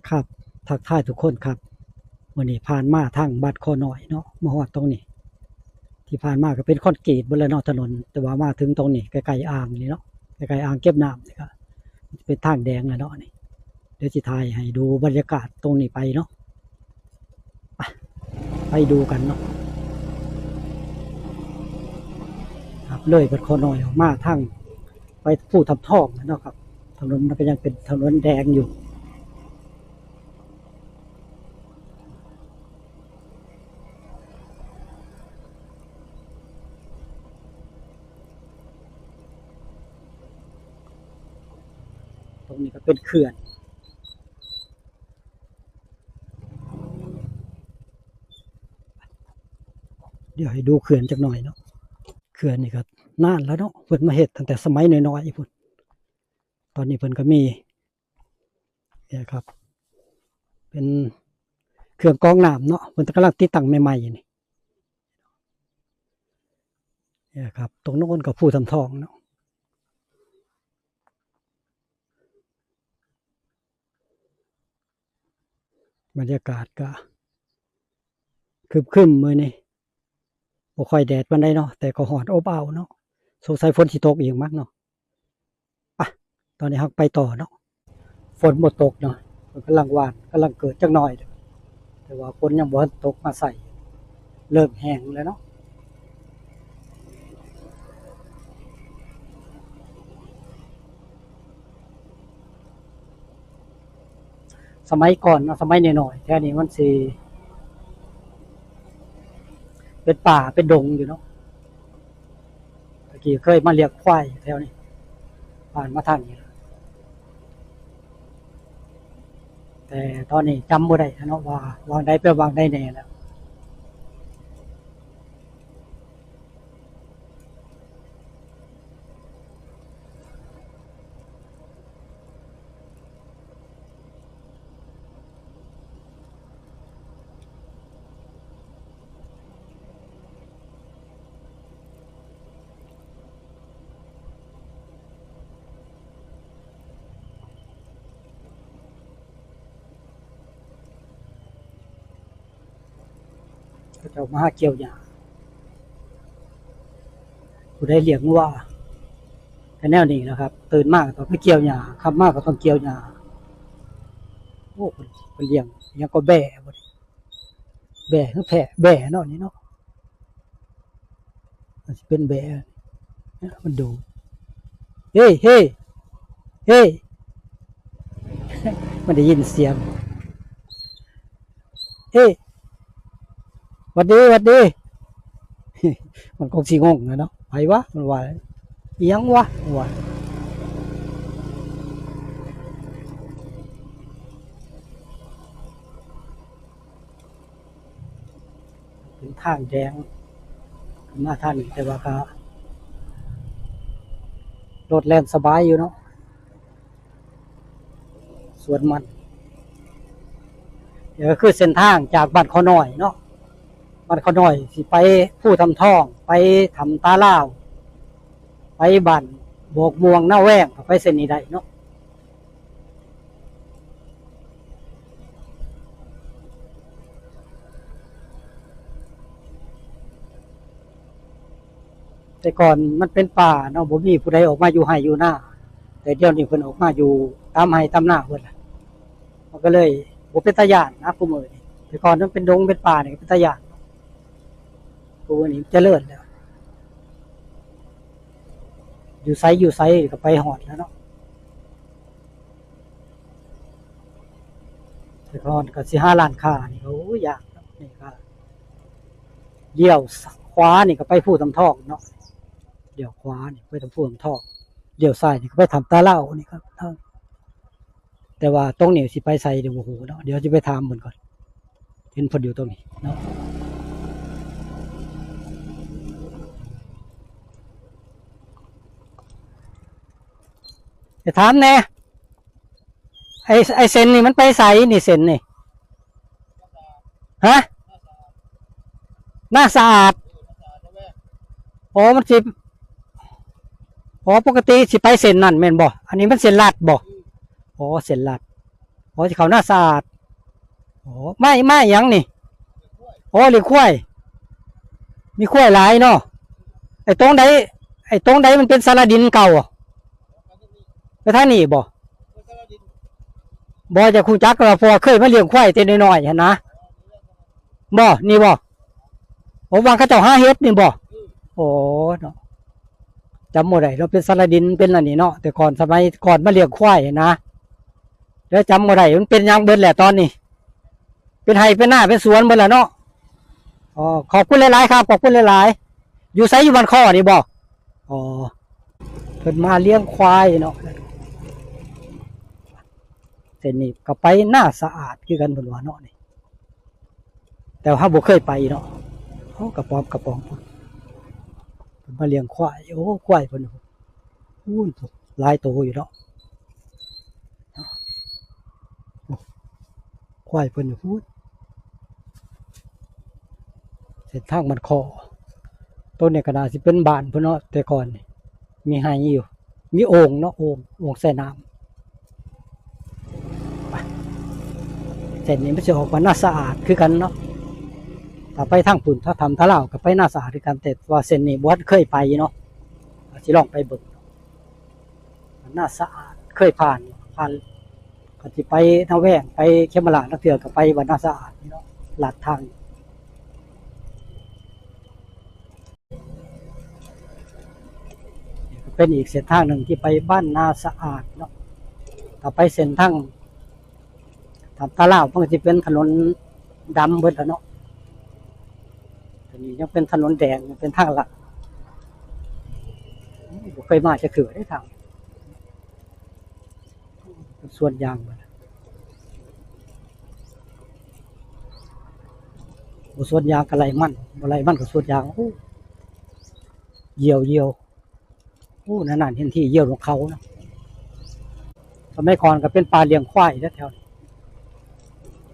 ຄັບ ທັກທາຍທຸກຄົນຄັບ. ມື້ນີ້ຜ່ານມາທາງບ້ານຄໍນ້ອຍເນາະ ມາຮອດຕົງນີ້. ທີ່ຜ່ານມາກໍເປັນຄອນກຣີດເບິດແລ້ວເນາະຖະໜົນ, ແຕ່ວ່າມາເຖິງຕົງນີ້ໃກ້ໆອ່າງນີ້ເນາະ, ໃກ້ໆອ່າງເກັບນ້ຳນີ້ກໍເປັນທາງແດງແລ້ວເນາະນີ້. ດຽວຊິຖ່າຍໃຫ້ດູບັນຍາກາດຕົງນີ້ໄປເນາະ. ໄປ ໄປດູກັນເນາະ. ຄັບ ເລີຍບ້ານຄໍນ້ອຍອອກມາທາງໄປພູທຳທອງແລ້ວເນາະຄັບ. ຖະໜົນມັນກໍຍັງເປັນຖະໜົນແດງຢູ່. ຕົງນີ້ກໍເປັນເຂື່ອນ. ດຽວໃຫ້ດູເຂື່ອນຈັກໜ່ອຍເນາະ. ເຂື່ອນນີ້ກໍນານແລ້ວເນາະ, ເພິ່ນມາເຮັດຕັ້ງແຕ່ສະໄໝນ້ອຍໆພຸ້ນ. ຕອນນີ້ເພິ່ນກໍມີ ນີ້ຄັບ ເປັນເຄື່ອງກອງນ້ຳເນາະ, ເພິ່ນກຳລັງຕິດຕັ້ງໃໝ່ໆນີ້. ນີ້ຄັບ ຕົງໂນ້ນກໍພູທຳທອງເນາະ. ບັນຍາກາດກະຄຶມໆມື້ນີ້, ບໍ່ຄ່ອຍແດດປານໃດເນາະ, ແຕ່ກໍຮ້ອນອົບອ້າວເນາະ. ສົງໄສຝົນຊິຕົກອີກມັ້ງເນາະ. ປະ ຕອນນີ້ເຮົາໄປຕໍ່ເນາະ. ຝົນບໍ່ຕົກເນາະ, ເພິ່ນກຳລັງຫວ່ານ ກຳລັງເກີດຈັກໜ່ອຍ, ແຕ່ວ່າຝົນຍັງບໍ່ທັນຕົກມາໃສ່, ເລີ່ມແຫ້ງແລ້ວເນາະ. ສະໄໝກ່ອນເນາະ, ສະໄໝນ້ອຍໆ ແຖວນີ້ມັນຊິເປັນປ່າເປັນດົງຢູ່ເນາະ. ຕະກີ້ເຄີຍມາລ້ຽງຄວາຍຢູ່ແຖວນີ້, ຜ່ານມາທາງນີ້, ແຕ່ຕອນນີ້ຈຳບໍ່ໄດ້ແລ້ວເນາະ ວ່າຫວ່າງໃດເປັນຫວ່າງໃດແດ່ແລ້ວ. ເຂົາເຈົ້າມາຫາກ່ຽວຫຍ້າ. ຜູ້ໃດລ້ຽງງົວກໍແນວນີ້ແຫຼະຄັບ, ຕື່ນມາກໍຕ້ອງໄປກ່ຽວຫຍ້າ, ຄ່ຳມາກໍຕ້ອງກ່ຽວຫຍ້າ. ໂອ້ ເພິ່ນ ເພິ່ນລ້ຽງຫຍັງກໍແບ້ບໍ ແບ້ ແພະ ແບ້ເນາະນີ້ເນາະ. ມັນຊິເປັນແບ້ ມັນດູ ເຮ ເຮ ເຮ ມັນໄດ້ຍິນສຽງ ເຮ ຫວັດດີ ຫວັດດີ. ມັນຄົງຊິງົງແຫຼະເນາະ, ໃຜວະ ມັນວ່າ ອີ່ຫຍັງວະ ວ່າ. ເປັນທາງແດງຂຶ້ນມາທາງນີ້, ແຕ່ວ່າກໍລົດແລ່ນສະບາຍຢູ່ເນາະ ສວນມັນ. ນີ້ກໍຄືເສັ້ນທາງຈາກບ້ານເຂົານ້ອຍເນາະ, ບ້ານເຂົານ້ອຍຊິໄປພູທຳທອງ, ໄປຖ້ຳຕາລາວ, ໄປບ້ານບອກມ່ວງນາແວງ, ກໍໄປເສັ້ນນີ້ໄດ້ເນາະ. ແຕ່ກ່ອນມັນເປັນປ່າເນາະ, ບໍ່ມີຜູ້ໃດອອກມາຢູ່ໄຮ່ຢູ່ນາ, ແຕ່ດຽວນີ້ເພິ່ນອອກມາຢູ່ຕາມໄຮ່ຕາມນາເບິດລະ, ມັນກໍເລີຍບໍ່ເປັນຕາຢ້ານນະ. ຄູ່ມື້ນີ້ ແຕ່ກ່ອນມັນເປັນດົງເປັນປ່ານີ້ກໍເປັນຕາຢ້ານ, ຄູ່ມື້ນີ້ຈະເລີນແລ້ວ, ຢູ່ໃສຢູ່ໃສກໍໄປຮອດແລ້ວເນາະ. ແຕ່ກ່ອນກໍຊິຫາຮ້ານຄ້ານີ້ກໍ ໂອ້ຍ ຍາກເນາະ. ນີ້ກໍລ້ຽວຂວານີ້ກໍໄປພູທຳທອງເນາະ, ລ້ຽວຂວານີ້ໄປທາງພູທຳທອງ, ລ້ຽວຊ້າຍນີ້ກໍໄປຖ້ຳຕາລາວນີ້ຄັບ. ແຕ່ວ່າຕົງນີ້ຊິໄປໃສດຽວບໍ່ຮູ້ເນາະ, ດຽວຊິໄປຖາມເພິ່ນກ່ອນ, ເຫັນເພິ່ນຢູ່ຕົງນີ້ເນາະ. ໄປຖາມແດ່ ໄອ້ ໄອ້ເສັ້ນນີ້ມັນໄປໃສນີ້ ເສັ້ນນີ້? ຮະ? ນາສະອາດ. ອໍ ມັນຊິ ອໍ ປົກກະຕິຊິໄປເສັ້ນນັ້ນແມ່ນບໍ່? ອັນນີ້ມັນເສັ້ນລັດບໍ່? ອໍ ເສັ້ນລັດ. ອໍ ຊິເຂົ້ານາສະອາດ. ອໍ ມາ ມາຫຍັງນີ້? ອໍ ລ້ຽງຄວາຍ. ມີຄວາຍຫຼາຍເນາະ. ໄອ້ຕົງໃດ ໄອ້ຕົງໃດມັນເປັນສາລະດິນເກົ່າ? ໄປທາງນີ້ບໍ? ບໍ່ ຢາກຮູ້ຈັກ ເພາະວ່າເຄີຍມາລ້ຽງຄວາຍແຕ່ນ້ອຍໆຫັ້ນນະ. ບໍ່ ນີ້ບໍ່? ໂອ້ ວ່າເຂົາເຈົ້າຫາເຫັດນີ້ບໍ່? ໂອ້ ເນາະ ຈຳບໍ່ໄດ້ເນາະ ເປັນສາລະດິນ ເປັນອັນນີ້ເນາະ ແຕ່ກ່ອນ ສະໄໝກ່ອນມາລ້ຽງຄວາຍຫັ້ນນະ ແລ້ວຈຳບໍ່ໄດ້ ມັນເປັນຫຍັງເບິດແຫຼະຕອນນີ້ ເປັນໄຮ່ເປັນນາເປັນສວນເບິດແລ້ວເນາະ. ອໍ ຂອບຄຸນຫຼາຍໆ ຄັບ ຂອບຄຸນຫຼາຍໆ. ຢູ່ໃສ? ຢູ່ບ້ານຄໍນີ້ບໍ່? ອໍ ເພິ່ນມາລ້ຽງຄວາຍເນາະ. ເສັ້ນນີ້ກໍໄປນາສະອາດຄືກັນເພິ່ນວ່າເນາະນີ້ ແຕ່ວ່າເຮົາບໍ່ເຄີຍໄປເນາະ. ໂອ້ ກະປອມກະປອມພຸ້ນ ເພິ່ນມາລ້ຽງຄວາຍ. ໂອ້ ຄວາຍເພິ່ນ ໂອ້ ຫຼາຍໂຕຢູ່ເນາະ. ໂອ້ ຄວາຍເພິ່ນຢູ່ພຸ້ນ ເສັ້ນທາງບ້ານຄໍ. ໂຕນີ້ກໍໜ້າຊິເປັນບ້ານເພິ່ນເນາະ ແຕ່ກ່ອນນີ້ ມີໄຮ່ຢູ່ ມີໂອ່ງເນາະ ໂອ່ງ ໂອ່ງໃສ່ນ້ຳ. ໄປ ເສັ້ນນີ້ມັນຊິອອກບ້ານນາສະອາດຄືກັນເນາະ. ຖ້າໄປທາງພຸ້ນ ຖ້າຖ້ຳທາລາວກໍໄປນາສະອາດຄືກັນ ແຕ່ວ່າເສັ້ນນີ້ບໍ່ທັນເຄີຍໄປເນາະ ຊິລອງໄປເບິ່ງ. ບ້ານນາສະອາດ ເຄີຍຜ່ານ ຜ່ານ ກໍຊິໄປນາແວງ ໄປເຂມມະລາດ ລາງເທື່ອກໍໄປບ້ານນາສະອາດນີ້ເນາະ ລັດທາງ. ນີ້ກໍເປັນອີກເສັ້ນທາງໜຶ່ງທີ່ໄປບ້ານນາສະອາດເນາະ. ຖ້າໄປເສັ້ນທາງ ຖ້າ ຖ້າລາວມັນກໍຊິເປັນຖະໜົນດຳເບິດແລ້ວເນາະ. ອັນນີ້ຍັງເປັນຖະໜົນແດງ ຍັງເປັນທາງລັດ. ໂອ້ຍ ບໍ່ເຄີຍມາຈັກເທື່ອເດ້ທາງ ເປັນສວນຢາງ ບໍ່ສວນຢາງກໍໄລ່ມັນ ບໍ່ໄລ່ມັນກໍສວນຢາງ. ໂອ້ ຢ້ຽວ ຢ້ຽວ. ໂອ້ ນານໆເຫັນທີ່ຢ້ຽວນຳເຂົານະ. ສະໄໝກ່ອນກໍເປັນປ່າລ້ຽງຄວາຍແຖວໆນີ້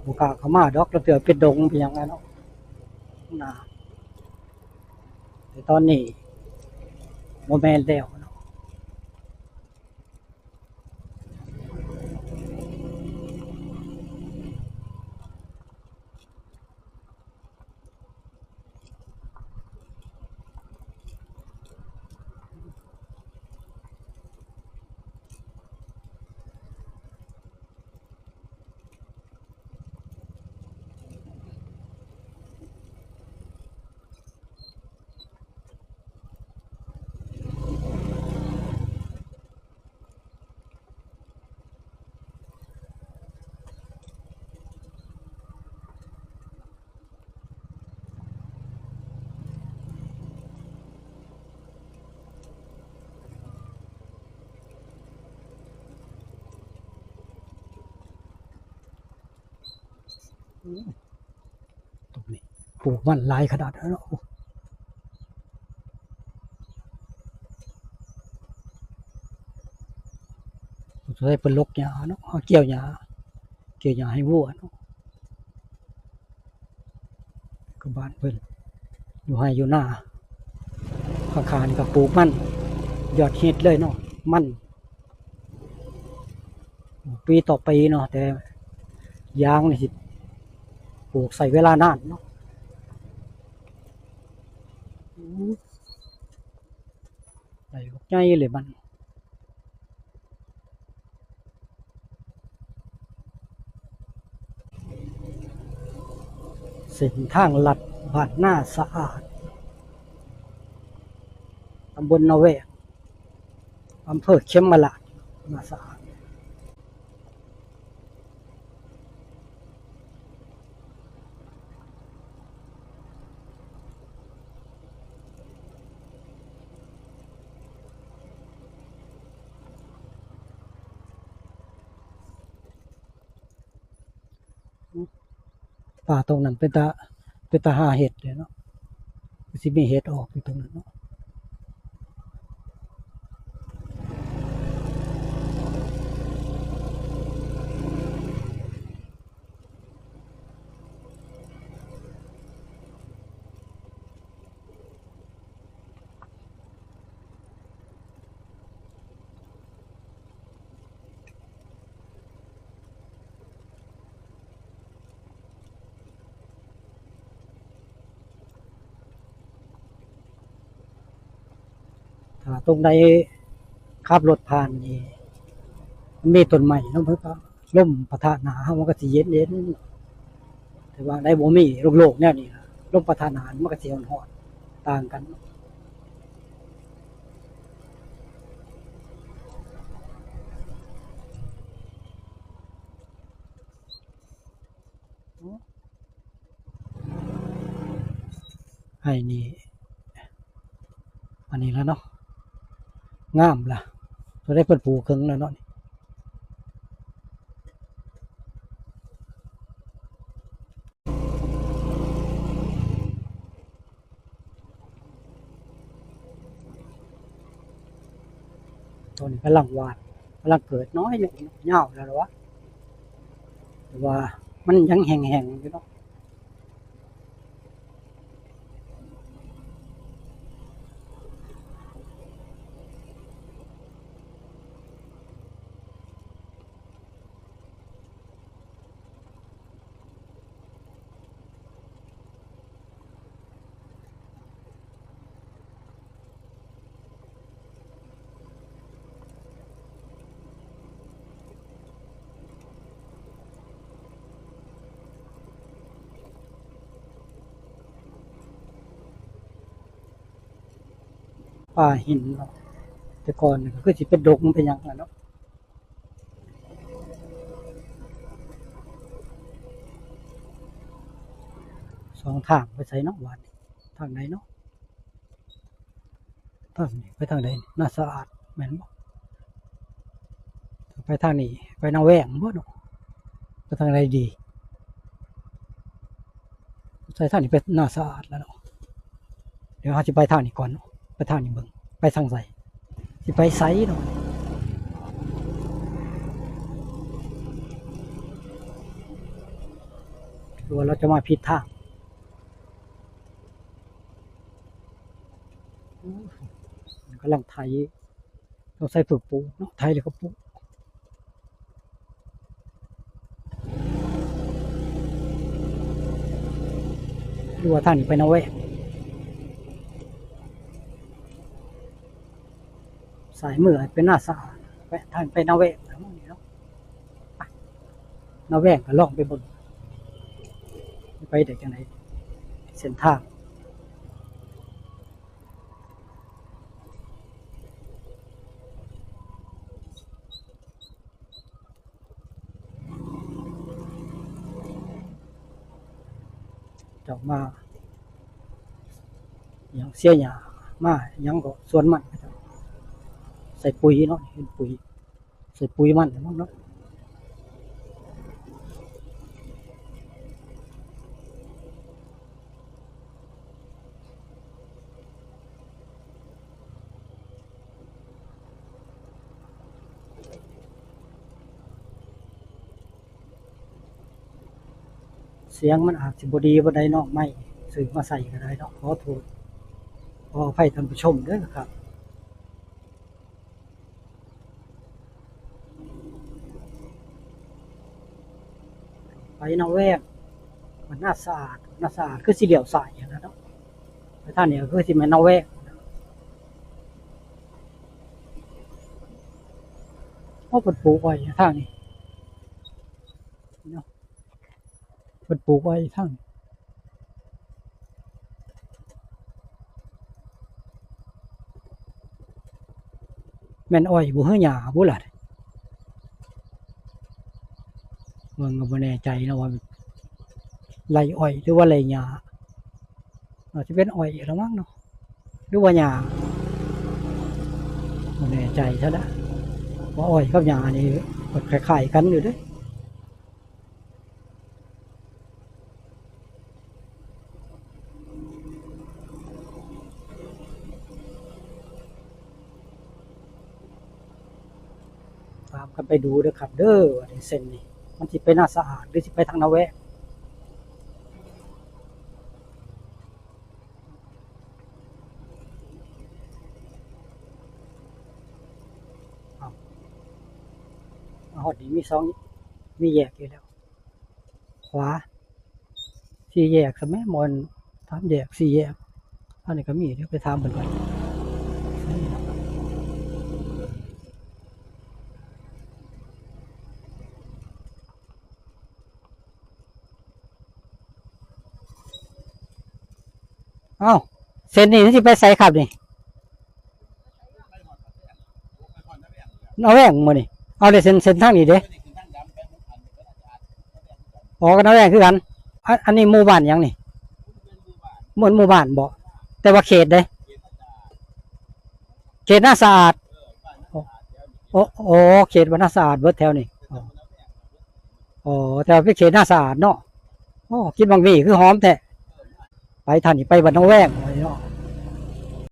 ບໍ່ກ້າເຂົ້າມາດອກ ລາງເທື່ອເປັນດົງເປັນຫຍັງແຫຼະເນາະ ນາ. ແຕ່ຕອນນີ້ບໍ່ແມ່ນແລ້ວເນາະ. ອືມ ຕົງນີ້ປູກມັນຫຼາຍຂະໜາດນັ້ນເນາະ. ໂອ້ ໃຊ້ເພິ່ນລົກຫຍ້າເນາະ ເອົາກ່ຽວຫຍ້າ ກ່ຽວຫຍ້າໃຫ້ວັວເນາະ. ກໍບ້ານເພິ່ນ ຢູ່ໄຮ່ຢູ່ນາ ຂ້າງໆນີ້ກໍປູກມັນ ຍອດຮິດເລີຍເນາະ ມັນ ປີຕໍ່ປີເນາະ ແຕ່ຢາງນີ້ຊິປູກໃຊ້ເວລານານເນາະ. ໂອ້ ໄດ້ບັກໃຫຍ່ເລີຍມັນ. ເສັ້ນທາງລັດບ້ານນາສະອາດ ຕຳບົນນາແວງ ອຳເພີເຂັມມະລາດ ນາສະອາດ. ປ່າຕົງນັ້ນເປັນຕາ ເປັນຕາຫາເຫັດເດເນາະ ຄືຊິມີເຫັດອອກຢູ່ຕົງນັ້ນເນາະ. ຕົງໃດຂັບລົດຜ່ານນີ້ ມັນມີຕົ້ນໄມ້ເນາະ ມັນກໍລົມປະທະໜ້າເຮົາ ມັນກໍຊິເຢັນໆ ແຕ່ວ່າໃດບໍ່ມີໂລ່ງໆ ແນວນີ້ ລົມປະທະໜ້າມັນກໍຊິຮ້ອນໆ ຕ່າງກັນ. ໄຮ່ນີ້ ອັນນີ້ລະເນາະ ງາມລະ ຕົວໃດເພິ່ນປູກເຄິ່ງແລ້ວເນາະ. ຕອນນີ້ກຳລັງຫວ່ານ ກຳລັງເກີດນ້ອຍໜຶ່ງ ຍາວແລ້ວລະວະ ແຕ່ວ່າມັນຍັງແຫ້ງໆ ຢູ່ເນາະ. ປ່າຫີນເນາະ ແຕ່ກ່ອນນີ້ກໍຄືຊິເປັນດົງເປັນຫຍັງແຫຼະເນາະ. ສອງທາງໄປໃສເນາະ ບາດນີ້ ທາງໃດເນາະ? ທາງນີ້ໄປທາງໃດ? ນາສະອາດແມ່ນບໍ່? ໄປທາງນີ້ ໄປນາແວງບໍ່ເນາະ? ໄປທາງໃດດີ? ໃສ່ທາງນີ້ໄປນາສະອາດແລ້ວເນາະ. ດຽວເຮົາຊິໄປທາງນີ້ກ່ອນເນາະ ໄປທາງນີ້ເບິ່ງ ໄປທາງໃສ ຊິໄປໃສເນາະ ຫຼືວ່າເຮົາຈະມາຜິດທາງ? ໂອ້ ກຳລັງໄຖ ຕ້ອງໃຊ້ເພື່ອປູກເນາະ ໄຖແລ້ວກໍປູກ ຫຼືວ່າທາງນີ້ໄປນາແວງ? ສາຍມືໄປນາສາ ໄປທາງໄປນາແວງເນາະ ນາແວງກໍລອງໄປເບິ່ງ ໄປໄດ້ຈັ່ງໃດ ເສັ້ນທາງ. ເຈົ້າມາຫຍັງເສຍຫຍ້າ ມາຫຍັງກໍສວນມັນ ເຂົາເຈົ້າໃສ່ປຸ໋ຍເນາະ ເຫັນປຸ໋ຍ ໃສ່ປຸ໋ຍມັນແຫຼະເນາະ. ສຽງມັນອາດຊິບໍ່ດີປານໃດເນາະ ໄມ ຊື້ມາໃສ່ກໍໄດ້ເນາະ ຂໍໂທດ ຂໍອະໄພທ່ານຜູ້ຊົມເດີຄັບ. ໄປນາແວງ ບ້ານນາສະອາດ ນາສະອາດຄືຊິລ້ຽວຊ້າຍຫັ້ນນະເນາະ ໄປທາງນີ້ກໍຄືຊິແມ່ນນາແວງ. ໂອ້ ເພິ່ນປູກອ້ອຍທາງນີ້ເນາະ ເພິ່ນປູກອ້ອຍທາງ ແມ່ນອ້ອຍບໍ່ ຫຼືຫຍ້າບໍ່ລະ ເບິ່ງກໍບໍ່ແນ່ໃຈເນາະວ່າໄລ່ອ້ອຍ ຫຼືວ່າໄລ່ຫຍ້າ ອາດຈະເປັນອ້ອຍລະມັ້ງເນາະ ຫຼືວ່າຫຍ້າ ບໍ່ແນ່ໃຈຊະນະ ວ່າອ້ອຍກັບຫຍ້ານີ້ກໍຄ້າຍໆກັນຢູ່ເດ້. ຕາມກັນໄປດູເດີຄັບເດີ ວ່າເສັ້ນນີ້ມັນຊິໄປນາສະອາດ ຫຼືຊິໄປທາງນາແວງ. ເອົາ ມາຮອດນີ້ມີສອງ ມີແຍກຢູ່ແລ້ວ ຂວາ ສີ່ແຍກຊະແມ ບໍ່ແມ່ນສາມແຍກ ສີ່ແຍກ ອັນນີ້ກໍມີ ດຽວໄປຖາມເພິ່ນກ່ອນ. ເອົ້າ ເສັ້ນນີ້ມັນຊິໄປໃສຄັບນີ້? ນາແວງບໍ່ນີ້? ເອົາ ແລ້ວເສັ້ນ ເສັ້ນທາງນີ້ເດ້? ອໍ ກໍນາແວງຄືກັນ. ອັນ ອັນນີ້ໝູ່ບ້ານຫຍັງນີ້? ໝູ່ ໝູ່ບ້ານບໍ? ແຕ່ວ່າເຂດເດ້? ເຂດນາສະອາດ. ໂອ້ ໂອ້ ເຂດບ້ານນາສະອາດເບິດແຖວນີ້. ອໍ ແຕ່ວ່າເປັນເຂດນາສະອາດເນາະ. ໂອ້ ກິນໝາກໝີ່ຄືຫອມແທ້. ໄປທາງນີ້ໄປບ້ານນາແວງເນາະ.